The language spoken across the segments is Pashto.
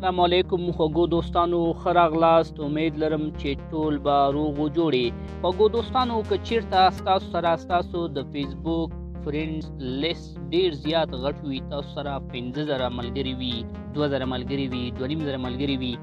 السلام علیکم خوږو دوستانو، ښه راغلاست. امید لرم چې ټول به روغ و جوړ یې. خوږو دوستانو، که چیرته ستاسو سره ستاسو د فیسبوک friends list ډیر زیات غټ وي، تاسو سره 5000 ملګري وي، 2000 ملګري وي، 2500 ملګري وي،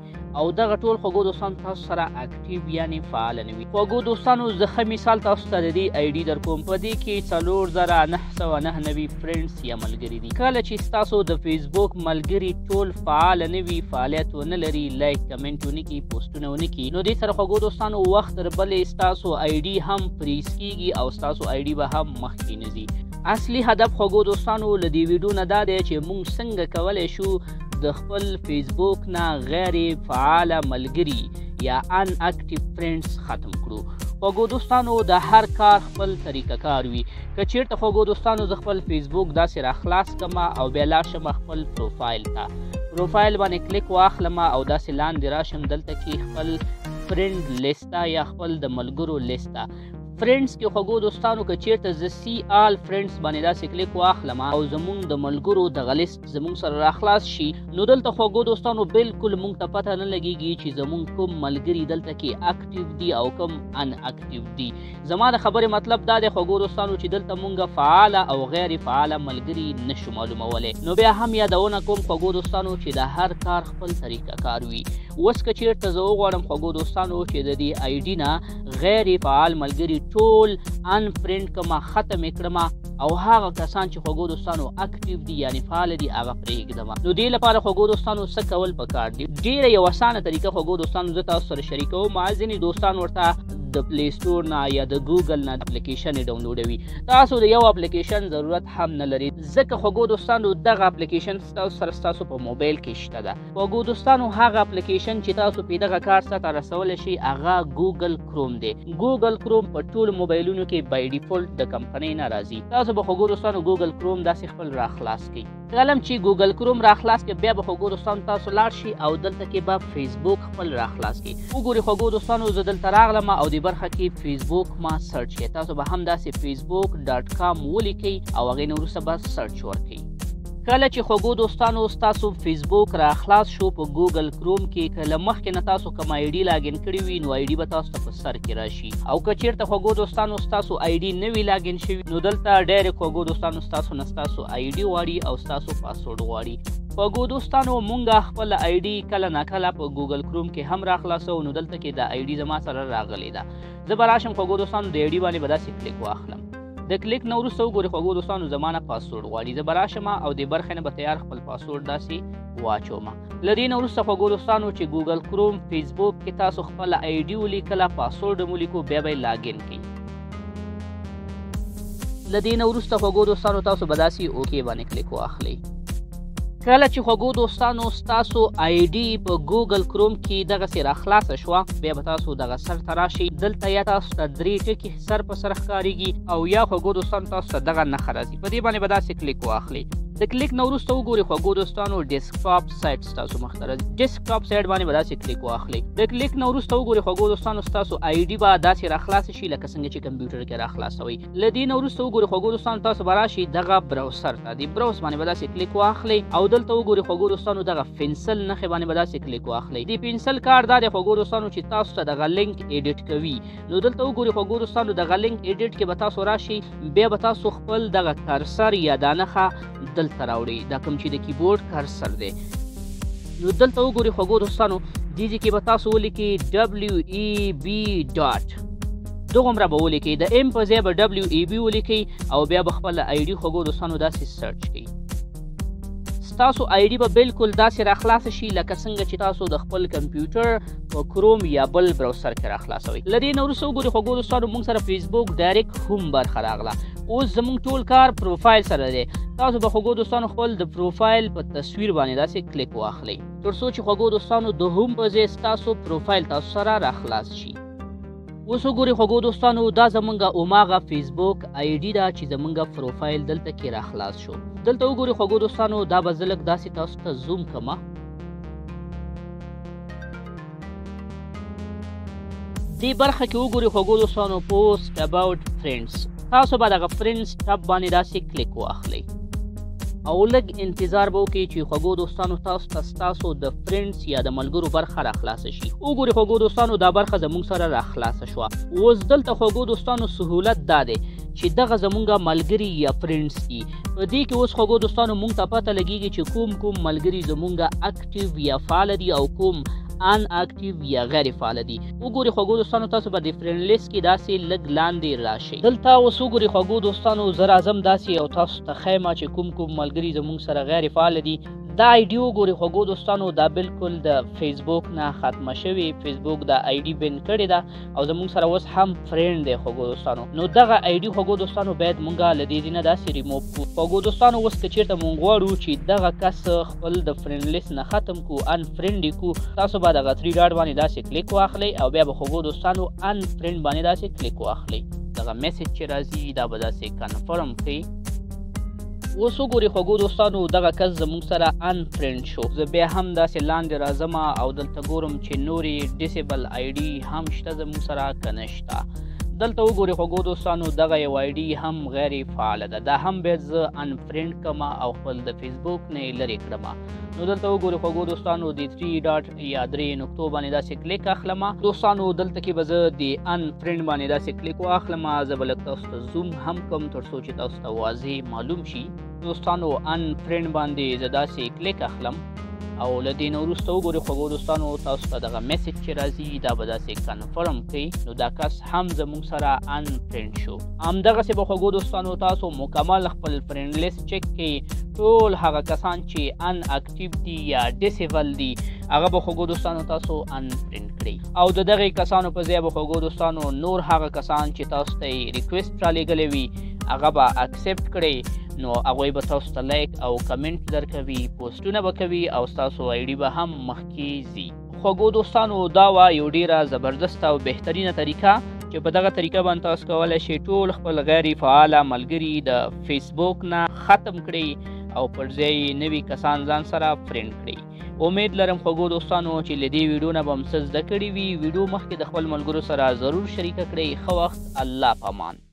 او دغه ټول خوږو دوستان تاسو سره active یعنی فعال نه وي. خوږو دوستانو، زه ښه مثال تاسو ته د دې ID در کوم. په دې کې 4999 friends یا ملګري دي. کله چې ستاسو د فیسبوک ملګري ټول فعال نه وي، فعالیت ونه لري، like comment ونه کړي، پوسټونه ونه کړي، نو دې سره خوږو دوستانو وخت تر بلې ستاسو ID هم freeze کیږي او ستاسو ID به هم مخکې نه ځي. اصلي هدف خوږو دوستانو له دې ویډیو نه دا دی چې موږ څنګه کولی شو د خپل فیسبوک نه غیر فعاله ملګري یا inactive friends ختم کړو. خوږو دوستانو، د هر کار خپل طریقه کار وي. که چیرته خوږو دوستانو زه خپل فیسبوک داسې راخلاص کړم او بیا لاړ شم خپل پروفایل ته، پروفایل باندې کلیک واخلم او داسې لاندې راشم، دلته کې خپل friend list ته یا خپل د ملګرو لیست ته، friends کې خوږو دوستانو که چیرته زه see all friends باندې داسې کلیک واخلم او زمونږ د ملګرو دغه لیست زمونږ سره راخلاص شي، نو دلته خوږو دوستانو بالکل مونږ ته پته نه لګیږي چې زمونږ کوم ملګري دلته کې active دي او کوم inactive دي. زما د خبرې مطلب دا دی خوږو دوستانو چې دلته مونږ فعاله او غیر فعاله ملګري نشو معلومولی. نو بیا هم یادونه کوم خوږو دوستانو چې د هر کار خپل طریقه کار وي. اوس که چیرته زه وغواړم خوږو دوستانو چې د دې ID نه غیر فعال ملګري ټول unfriend کما، ختم یې کړم او هغه کسان چې خوږو دوستانو active دي یعنی فعال دي هغه پرېږدم، نو دې لپاره خوږو دوستانو څه کول پکار دي؟ ډېره یو اسانه طریقه خوږو دوستانو زه تاسو سره شریکوم. ځینې دوستان ورته د Play Store نه یا د ګوګل نه اپلیکیشن ډاونلوډوي. تاسو د یو اپلیکیشن ضرورت هم نه لرئ، ځکه خوږو دوستانو دغه اپلیکیشن ستاسو سره ستاسو په موبایل کې شته ده. خوږو دوستانو، هغه اپلیکیشن چې تاسو په دغه کار سره رسولی شئ هغه ګوګل کروم دی. ګوګل کروم په ټولو موبایلونو کې by default د کمپنۍ نه راځي. تاسو به خوږو دوستانو ګوګل کروم داسې خپل راخلاص کړئ. کله چې ګوګل کروم راخلاص کړئ، بیا به خوږو دوستانو تاسو لاړ شئ او دلته کې به فیسبوک خپل راخلاص کړئ. وګورئ خوږو دوستانو، زه دلته راغلم او دې برخه کې فیسبوک ما search کړئ. تاسو به هم داسې facebook.com ولیکئ او هغې نه وروسته به search ورکړئ. کله چې خوږو دوستانو ستاسو فیسبوک را خلاص شو په ګوګل کروم کې، که له مخکې نه تاسو کوم ID login کړې وي نو ID به تاسو ته په سر کې راشي، او که چیرته خوږو دوستانو ستاسو ID نه وي login شوي نو دلته direct خوږو دوستانو ستاسو نه ستاسو ID غواړي او ستاسو پاسورډ غواړي. خوږو دوستانو، مونږ خپل ID کله ناکله په ګوګل کروم کې هم راخلاصو، نو دلته کې دا ID زما سره راغلې ده. زه به راشم خوږو دوستانو د ID باندې به داسې کلیک واخلم. د کلیک نه وروسته وګورئ خوږو دوستانو زما نه پاسورډ غواړي. زه به راشم او دې برخې نه به تیار خپل پاسورډ داسې واچوم. له دې نه وروسته خوږو دوستانو چې ګوګل کروم فیسبوک کې تاسو خپله ID ولیکله، پاسورډ هم ولیکو، بیا به یې login کړئ. له دې نه وروسته خوږو دوستانو تاسو به داسې okay باندې کلیک واخلئ. کله چې خوږو دوستانو ستاسو ID په ګوګل کروم کې دغسې راخلاصه شوه، بیا به تاسو دغه سر ته راشئ. دلته یا تاسو ته درې ټکي سر په سر ښکارېږي او یا خوږو دوستانو تاسو ته دغه نښه راځي، په دې باندې به داسې کلیک واخلئ. د کلیک نه وروسته وګورئ خوږو دوستانو desktop site ستاسو مخ ته راځي. desktop site باندې به داسې کلیک واخلئ. د کلیک نه وروسته وګورئ خوږو دوستانو ستاسو ID به داسې راخلاصه شي لکه څنګه چې کمپیوټر کې راخلاصوئ. له دې نه وروسته وګورئ خوږو دوستانو تاسو به راشئ دغه browser ته، دې browse باندې به داسې کلیک واخلئ او دلته وګورئ خوږو دوستانو دغه pencil نښې باندې به داسې کلیک واخلئ. دې pencil کار دا دی خوږو دوستانو چې تاسو ته دغه link edit کوي. نو دلته وګورئ خوږو دوستانو دغه link edit کې به تاسو راشئ، بیا به تاسو خپل دغه cursor یا دا نښه دلته راوړئ، دا کوم چې د keyboard cursor دی. نو دلته وګورئ خوږو دوستانو دې ځای کې به تاسو ولیکئ WEB dot، دغومره به ولیکئ، د M په ځای به WEB ولیکئ او بیا به خپله ID خوږو دوستانو داسې search کړئ. ستاسو ID به بالکل داسې راخلاصه شي لکه څنګه چې تاسو د خپل کمپیوټر په کروم یا بل browser کې راخلاصوئ. له دې نه وروسته وګورئ خوږو دوستانو موږ سره فیسبوک direct home برخه راغله. اوس زموږ ټول کار پروفایل سره دی. تاسو به خوږو دوستانو خپل د پروفایل په تصویر باندې داسې کلیک واخلئ تر څو چې خوږو دوستانو د home په ځای ستاسو پروفایل تاسو سره راخلاص شي. اوس وګورئ خوږو دوستانو دا زمونږ هماغه فیسبوک ID ده چې زمونږ پروفایل دلته کې راخلاص شو. دلته وګورئ خوږو دوستانو دا به زه لږ داسې تاسو ته zoom کړم. دې برخه کې وګورئ خوږو دوستانو post about friends، تاسو به دغه friends tab باندې داسې کلیک واخلئ. او لږ انتظار به وکړئ چې خوږو دوستانو تاسو ته ستاسو د friends یا د ملګرو برخه راخلاصه شي. وګورئ خوږو دوستانو، دا برخه زموږ سره راخلاصه شوه. اوس دلته خوږو دوستانو سهولت دا دی چې دغه زموږ ملګري یا friends دي. په دې کې اوس خوږو دوستانو موږ ته پته لګیږي چې کوم کوم ملګري زموږ active یا فعال دي او کوم inactive یا غیر فعال دي. وګورئ خوږو دوستانو، تاسو به د friend list کې داسې لږ لاندې راشئ. دلته اوس وګورئ خوږو دوستانو، زه راځم داسې او تاسو ته ښیم چې کوم کوم ملګري زموږ سره غیر فعال دي. دا ID وګورئ خوږو دوستانو، دا بالکل د فیسبوک نه ختمه شوې، فیسبوک دا ID ban کړې ده او زموږ سره اوس هم friend دی خوږو دوستانو. نو دغه ID خوږو دوستانو باید مونږ له دې ځای نه داسې ریموو کړو. خوږو دوستانو اوس که چېرته مونږ غواړو چې دغه کس خپل د friend list نه ختم کړو، unfriend یې کړو، تاسو به دغه 3 dot باندې داسې کلیک واخلئ او بیا به خوږو دوستانو unfriend باندې داسې کلیک واخلئ. دغه message چې راځي دا به داسې confirm کړئ. اوس وګورئ خوږو دوستانو، دغه کس زموږ سره unfriend شو. زه بیا هم داسې لاندې راځم او دلته ګورم چې نورې disable ID هم شته زموږ سره که نه شته. دلته وګورئ خوږو دوستانو، دغه یو ID هم غیر فعاله ده، دا هم باید زه unfriend کړم او خپل د فیسبوک نه یې لرې کړم. نو دلته وګورئ خوږو دوستانو، د 3 dot یا 3 نقطو باندې داسې کلیک اخلم. دوستانو دلته کې به زه د unfriend باندې داسې کلیک واخلم. زه به لږ تاسو ته zoom هم کوم تر څو چې تاسو ته واضح معلوم شي. دوستانو unfriend باندې زه داسې کلیک اخلم او له دې نه وروسته وګورئ خوږو دوستانو، تاسو ته دغه message چې راځي دا به داسې confirm کړئ. نو دا کس هم زموږ سره unfriend شو. همدغسې به خوږو دوستانو تاسو مکمل خپل friend list چک کړئ. ټول هغه کسان چې inactive دي یا disable دي هغه به خوږو دوستانو تاسو unfriend کړئ او د دغې کسانو په ځای به خوږو دوستانو نور هغه کسان چې تاسو ته یې request رالیږلی وي هغه به accept کړئ. نو هغوی به تاسو ته like او کمنټ درکوي، پوسټونه به کوي او ستاسو ID به هم مخکې ځي. خوږو دوستانو دا وه یو ډیره زبردسته او بهترینه طریقه چې په دغه طریقه باندې تاسو کولی شئ ټول خپل غیر فعاله ملګري د فیسبوک نه ختم کړئ او پر ځای یې نوي کسان ځان سره friend کړئ. امید لرم خوږو دوستانو چې له دې ویډیو نه به هم څه زده کړي وي. ویډیو مخکې د خپل ملګرو سره ضرور شریکه کړئ. ښه وخت، الله پامان.